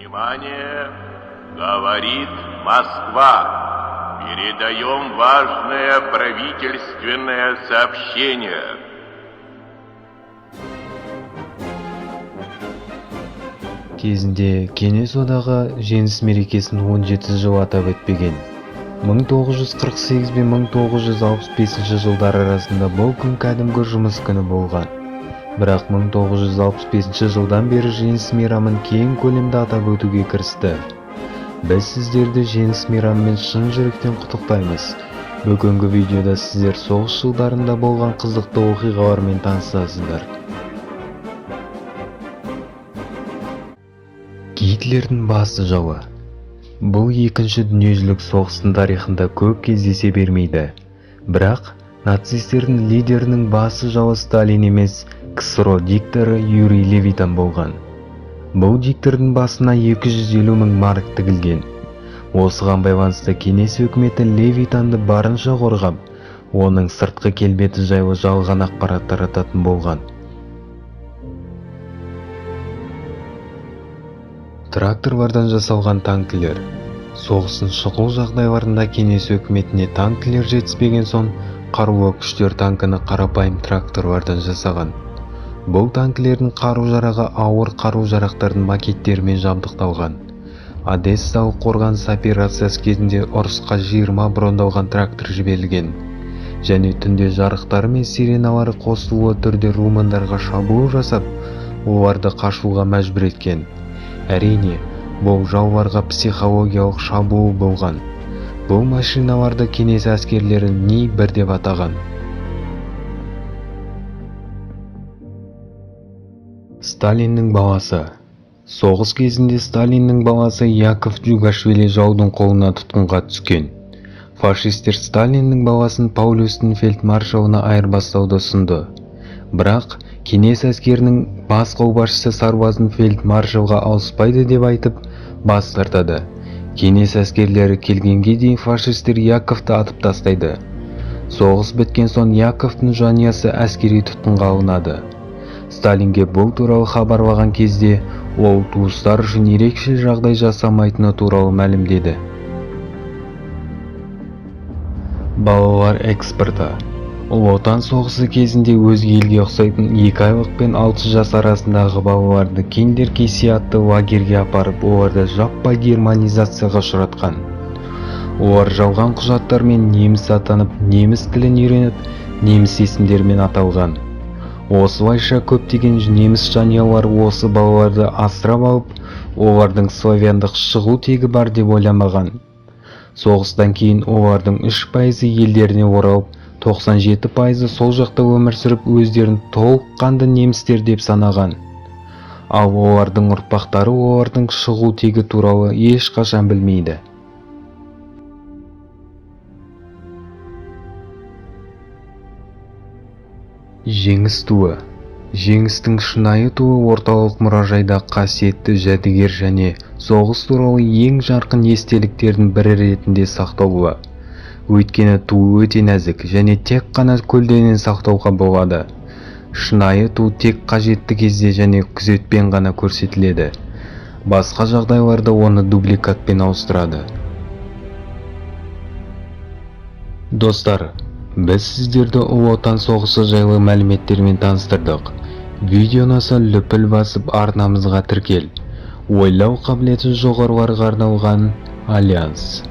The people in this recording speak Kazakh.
Внимание! Говорит Москва! Передаем важное правительственное сообщение. Кезінде Кеңес Одағы Жеңіс мерекесін 17 жыл атап өтпеген. 1948 бен 1965 жылдар арасында бұл күн кәдімгі жұмыс күні болған. Бірақ 1965 жылдан бері Жеңіс мейрамын кең көлемде атап өтуге кірісті. Біз сіздерді Жеңіс мейрамымен шын жүректен құттықтаймыз. Бүгінгі видеода сіздер соғыс жылдарында болған қызықты оқиғалармен танысасыздар. Гитлердің басты жауы. Бұл екінші дүниежүзілік соғыстың тарихында көп кездесе бермейді. Бірақ нацистердің лидерінің басы жауы Сталин емес, КСРО дикторы Юрий Левитан болған. Бұл диктордың басына 250 мың марк тігілген. Осыған байланысты Кеңес өкіметі Левитанды барынша қорғап, оның сыртқы келбеті жайлы жалған ақпарат тарататын болған. Тракторлардан жасалған танкілер. Соғыстың шұғыл жағдайларында Кеңес өкіметіне танкілер жетіспеген соң, қарулы күштер танкіні қарапайым тракторлардан жасаған. Бұл танкілердің қару-жарағы ауыр қару-жарақтардың макеттерімен жабдықталған. Одессалық қорғаныс операциясы кезінде ұрысқа 20 брондалған трактор жіберілген және түнде жарықтары мен сиреналары қосулы түрде румындарға шабуыл жасап, оларды қашуға мәжбүр еткен. Әрине, бұл жауларға психологиялық шабуыл болған. Бұл машиналарды кеңес әскерлері Ни-1 деп атаған. Сталиннің баласы. Соғыс кезінде Сталиннің баласы Яков Джугашвили жаудың қолына тұтқынға түскен. Фашистер Сталиннің баласын Паулюстің фельдмаршалына айырбастауды ұсынды. Бірақ кеңес әскерінің бас қолбасшысы сарбазын фельдмаршалға ауыспайды деп айтып, бас тартады. Кеңес әскерлері келгенге дейін фашистер Яковты атып тастайды. Соғыс біткен соң Яковтың жанұясы әскери тұтқынға алынады. Сталинге бұл туралы хабарлаған кезде, ол туыстар үшін ерекше жағдай жасамайтыны туралы мәлімдеді. Балалар экспорты. Ұлы Отан соғысы кезінде өзге елге ұқсайтын 2 айлық пен 6 жас арасындағы балаларды Киндер-Кейси атты лагерьге апарып, оларды жаппай германизацияға ұшыратқан. Олар жалған құжаттармен неміс атанып, неміс тілін үйреніп, неміс есімдерімен аталған. Осылайша көптеген неміс жанұялары осы балаларды асырап алып, олардың славяндық шығу тегі бар деп ойламаған. Соғыстан кейін олардың 3%-ы елдеріне оралып, 97%-ы сол жақта өмір сүріп, өздерін толыққанды немістер деп санаған. Ал олардың ұрпақтары олардың шығу тегі туралы ешқашан білмейді. Жеңіс туы. Жеңістің шынайы туы орталық мұражайда қасиетті жәдігер және соғыс туралы ең жарқын естеліктердің бірі ретінде сақтаулы. Өйткені ту өте нәзік және тек қана көлденең сақтауға болады. Шынайы ту тек қажетті кезде және күзетпен ғана көрсетіледі. Басқа жағдайларда оны дубликатпен ауыстырады. Достар, біз сіздерді Ұлы Отан соғысы жайлы мәліметтермен таныстырдық. Видео ұнаса лүпіл басып арнамызға тіркел. Ойлау қабілеті жоғарыларға арналған Альянс.